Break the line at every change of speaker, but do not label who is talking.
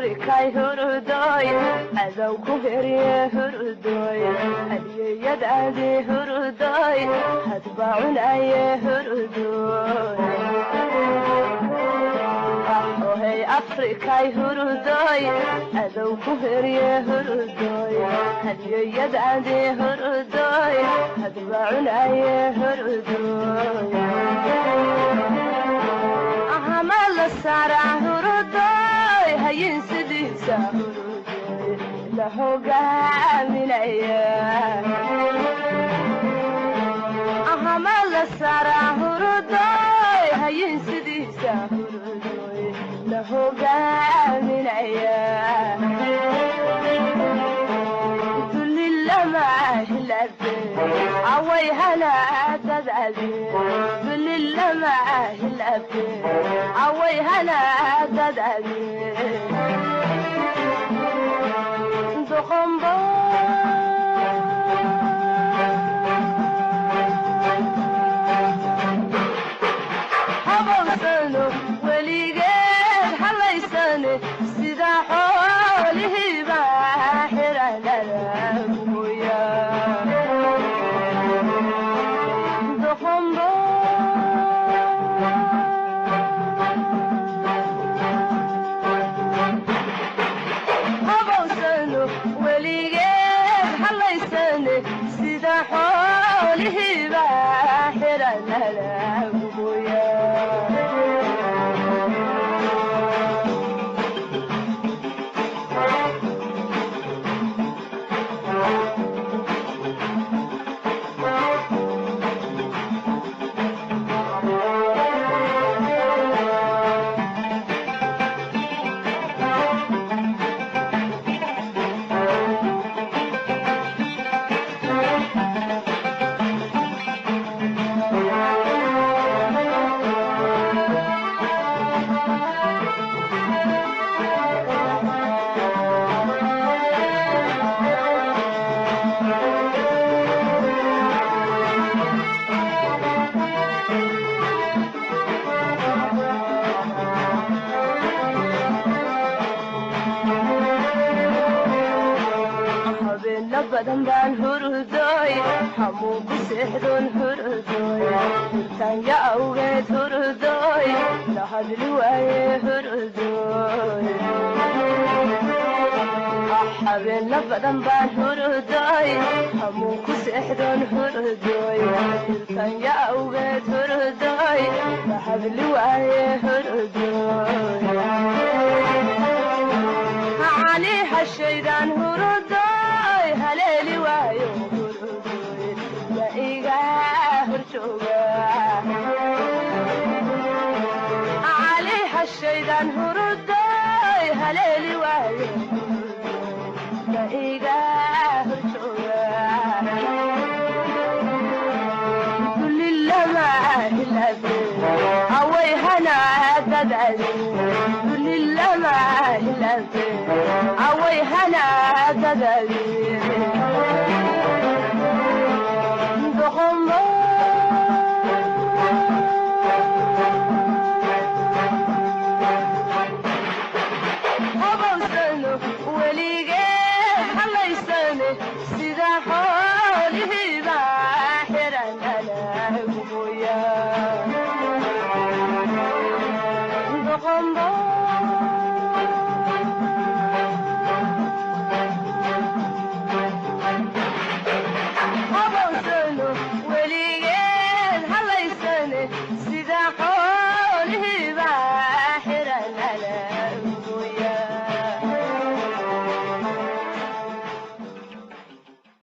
Afrikay hurudoy, adow ku herye hurudoy, hadiyeyadaadi hurudoy, hadba cunaye hurudoy. Ohey Afrikay hurudoy, adow ku herye hurudoy, hadiyeyadaadi hurudoy, hadba cunaye hurudoy. Ahama la saaraa hurudoy, hayin sidiisa hurudoy la hogaaminaya. Ahama la saaraa hurudoy, hayin sidiisa hurudoy la hogaaminaya. Away hanaadadaade dulilamahilabe, away hanaadadaade doqombo. Habowsano weligeed halaysane, sida xoolihiiba xiranada. Habowsano weligeed halaysane, sida xoolihiiba xiranada. Habeena badan baan hurudoy, hamuun ku seexdoon hurudoy, hurtaanya awgeed hurudoy, la hadli waaye hurudoy. Habeena badan baan hurudoy, hamuun ku seexdoon hurudoy, hurtaanya awgeed hurudoy, la hadli waaye hurudoy. Cali hashaydaan hurudoy, haleeli waayo hurudoy, ya iga horjooga. Cali hashaydaan hurudoy, haleeli waayo hurudoy, ya iga horjooga. Dulilamahilabe, away hanaadadaade dulilamahilabe, away hanaadadaade doqombo. Habowsano weligeed halaysane, sida xoolihiiba xiranana guboya doqombo. Habowsano weligeed halaysane, sida